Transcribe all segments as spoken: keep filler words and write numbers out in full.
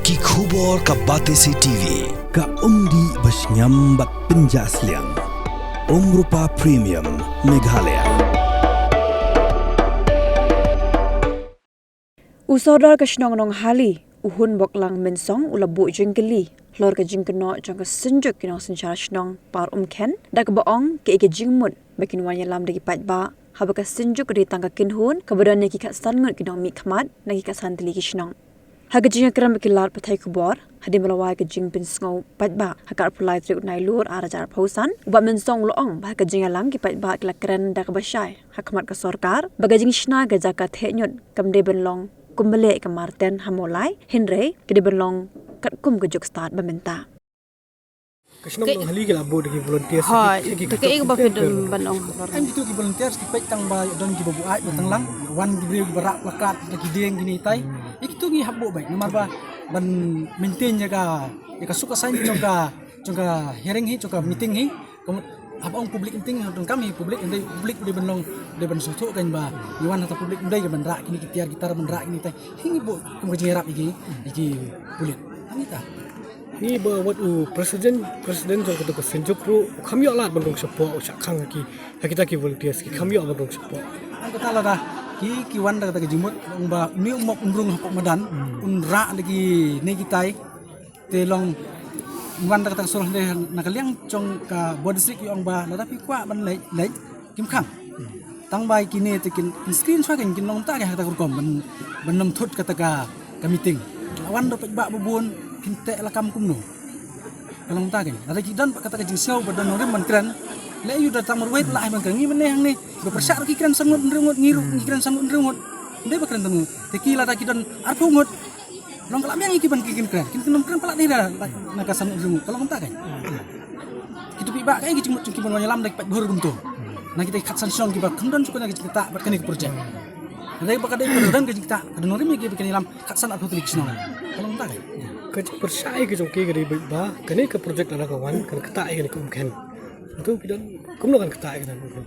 Ki khubor ka Batesi T V. Ka umdih ba shngiam bad pynjah sliang. Umrupa Premium Meghalaya. U Sordar ka shnong Nonghali, u Hun Boklang Mynsong, u la buh jingkylli halor ka jingkynnoh jong ka Synjuk ki nongsynshar shnong Par Umkhen da kaba ong kaei ka jingmut ba kin wan ïalam da ki paidbah haba ka Synjuk ka dei tang ka kynhun kaba don ïa ki khatsan ngut ki nongmihkhmat na ki khatsan tylli ki shnong. Ha ka jingïakren bad ki lad pathai khubor hadien ba la wai ka jingpynsngew paidbah ha ka arphew lai tarik u Nailur ar hajar arphew san, u Bah Mynsong u la ong ba ha ka jingïalang ki paidbah ki la kren da kaba shai ha khmat ka sorkar ba ka jingshna ka jaka theh ñiut kam dei ban long kumba leh ka Marten ha Mawlai, hynrei ka dei ban long katkum ka juk stad ba mynta. Ka shnong Nonghali ki la buh da ki volunteers. Hooid, ki, ki, ki, kaei kaba phi don ban ong halor? Em, kito ki volunteers ki peit tang ba don kiba buaid ba tang lang, wan ki briew kiba rah plakat da ki dieng kine kitai. Ïa kito ngi hap buh beit namar ba ban maintain ïa ka, ïa ka suk ka saiñ jong ka, jong ka hearing hi, jong ka meeting hi. Ka mut haba ong public meeting, ha donkam hi public, hynrei public u dei ban long, u dei ban sngewthuh kan ba ngi wan ha ka public, u dei ban rah kine ki tiar ki tar, ban rah kine kitai. Hi ngi buh kum ka jingïarap ïa ki, ïa ki pulit. Hangne ta. Ngi ba wat u president, president jong kata ka Synjuk ruh u kham ïoh lad ban rung shapoh, u shah khang ha ki, ha kita ki volunteers ki kham ïoh ban rung shapoh. Ong kata lada ki, ki wan da kata ka jingmut, ong ba une u mok un rung hapoh madan, un rah da kine kitai. Te long wan da kata ka sur hynrei na ka liang jong ka Border District ki ong ba lada phi kwah ban leit, leit, kim khang. Tang ba kine te kin, kin screen shuwa kan kin long ta ka ha kata ka rukom ban, ban nym thut kata ka, ka meeting. La wan da paidbah ba bun kin teh lakam kumno. Ka long ta kan. Lada ki don ba kata ka jingsngew ba don nongrim ban kren. Leh ïa u da tang marwei la ai ban kren ngi mynne hangne. Ba pyrshah ruh ki kren san ngut hynriew ngut, ngi ruh ngi kren san ngut hynriew ngut. Ym dei ba kren tang ngut. Te ki lada ki don arphew ngut. Long ka la biang ïa ki ban ki kin kren, kin kren palat ïa na ka san ngut hynriew ngut, ka long kumta kan. Kito phi ba kaei ki jingmut jong ki ban wan ïalam da ki paidbah kumto. Na kita ki khatsan shnong kiba kham don shuh na ki jingktah bad kane ka project. Hynrei ba ka dei ka don ka jingktah, ka don nongrim ïa ki ba kin ïalam khatsan arphew tylli ki shnong. Ka long kumta kan. Ka jingpyrshah ïa ki jong ki ka dei ba kane ka project lada ka wan kan ktah ïa kane ka Umkhen. Kumto phi don kumno kan ktah ïa kane ka Umkhen.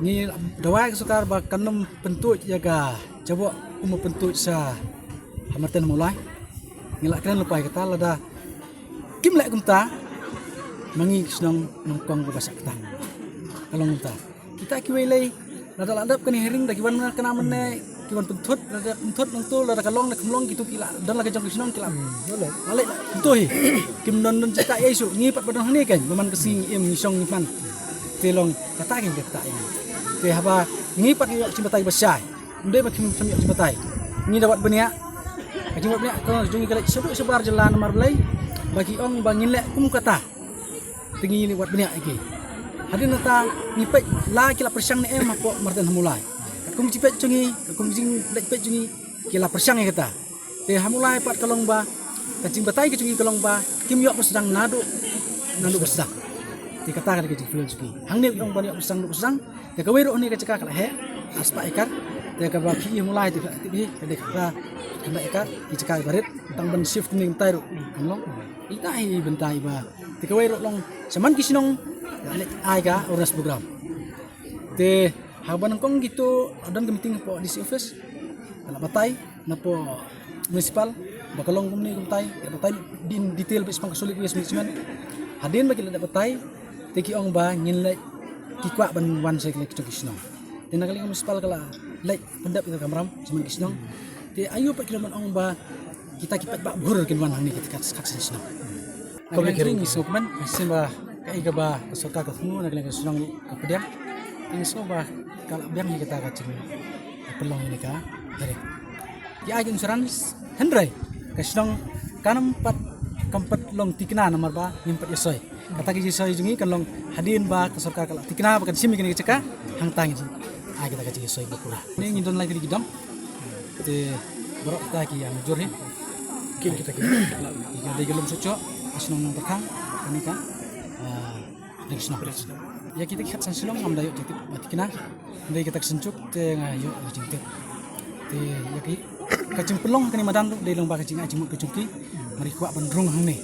Ngi dawa ïa ka sorkar ba kan nym pyntuid ïa ka jaboh kumba pyntuid sha ha Marten Mawlai. Ngi la kren lypa ïa kata lada kim leh kumta ma ngi ki shnong nyngkong ba shah ktah. Ka long kumta. Kita kiwei lei lada la dep kane hearing da ki wan kane mynne ki wan pynthut, lada pynthut nangto lada ka long da kam long kito ki la don la ka jong ki shnong ki la. La leh kumto hi. Kim don don jingktah ei shuh ngi pat ba don hangne kan ba man ka sngi ngi im ngi shong ngi pan. Te long kata kan ka ktah ei. Te haba ngi pat ngi ïoh jingbatai ba shai. Ym dei ba kim, kim ïoh jingbatai. Ngi da wad bniah. Ka jingwad bniah ka jong ngi ka leit shaduh shabar jylla namar balei ba ki ong ba ngin leh kum kata. Te ngi wad bniah ïa ki. Hadien nangta ngi peit la ki la pyrshang ne em hapoh Marten ha Mawlai. Katkum jingpeit jong ngi, katkum jingleit peit jong ngi ki la pyrshang ïa kata. Te ha Mawlai pat ka long ba ka jingbatai ka jong ngi ka long ba kim ïoh ba sdang naduh, naduh ba sdang. Te kata ka dei ka jingfail jong ngi. Hangne ki ong ban ïoh ba sdang naduh ba sdang. Te kawei ruh hangne ka jaka ka la heh, ha spah ekar. Te kaba phi ïohi ha Mawlai te phi la tip hi, ka dei ka khyndai ekar, ki jaka kiba rit, tang ban shift ne kumtai ruh. Kan long. Ita hi bynta iba. Te kawei ruh long shaman ki shnong, la leit ai ka awareness program. Te haba nyngkong kito, don ka meeting hapoh D C office. Ka la batai napoh municipal ba ka long kumne kumtai, ka la batai in detail ba shaphang ka solid waste management. Hadien ba ki la dep batai te ki ong ba ngin leit, ki kwah ban wan sha ki leit ki jong ki shnong. Te na ka liang municipal ka la leit pyndep ïa ka kamram shaman ki shnong. Te aïu pat ki la ban ong ba kita ki paidbah bhur kin wan hangne kita ki khatsan shnong. Public hearing. Ngi sngewkmen, ngi sngewkmen ba kaei kaba ka sorkar ka thmu na ka liang ka shnong ka pdiang. Ngi sngewkmen ba ka la biang hi kata ka jingpynlong ïa ka hearing. Ki ai ka insurance hynrei ka shnong kam pat, kam pat long thikna namar ba ngim pat ïasoi. Kata ka jingsoi jong ngi kan long hadien ba ka sorkar ka la thikna ba kan shim ïa kane ka jaka, hangta ngin ai kata ka jingsoi ba pura. Ngi don lai tylli ki dong. Te baroh kita ki ïa mujur hi. Ki kita ki. Ki dei ki lum suchoh, ka shnong Nongtyrkhang, kane ka, ah, dei ka shnong. Ïa kita ki khatsan shnong ngam da ïoh jingtip ba thikna. Dei kita ki Synjuk te nga ïoh jingtip. Te ïa ki ka jingpynlong kane madan ruh dei long ba ka jingai jingmut ka jong ki. Mar ki kwah ban rung hangne.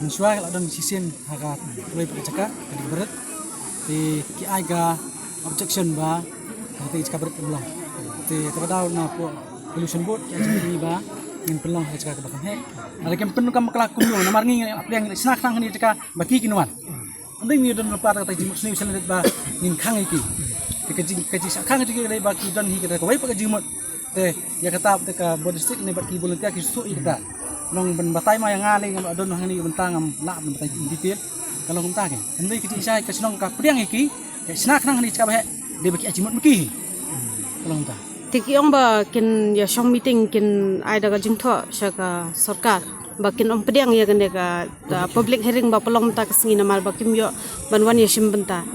Mynshuwa ka la don shisien ha kawei pat ka jaka, ka dei ka barit. Te ki ai ka objection ba ha kata ka jaka barit ka long. Te kata ka daw na poh pollution board ki ai jingmut ba Ngin pynlong ha ka jaka kaba kham heh. Lada kim pynlong kam bakla kumno, namar ngi ngi la pdiang, ngi la shna khnang ha kane ka jaka ba ki kin wan. Ym dei ngi don lypa da kata ka jingmut sniew sha lade ba ngin khang ïa ki. Te ka jing, ka jingshah khang ïa ki ka dei ba ki don hi kata kawei pat ka jingmut. Te ïa kata te ka Border District ne bad ki volunteer ki shu ïa kata. Nong ban batai ma ïa nga lei ngam don hangne ïa bynta, ngam lah ban batai in detail. Ka long kumta ke. Hynrei ka jingshai ka shnong ka pdiang ïa ki, ka shna khnang hangne ka jaka ba heh, dei ba ki ai jingmut ma ki. Ka long kumta. Te ki ong ba kin ïa shong meeting, kin ai da ka jingthoh sha ka sorkar ba kin ym pdiang ïa kane ka, ka public hearing ba pynlong mynta ka sngi namar ba kim ïoh ban wan ïashim bynta.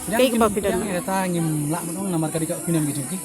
Pdiang, kaei kaba phi don? Pdiang ïa kata ngim lah ban ong namar ka dei ka opinion ka jong ki.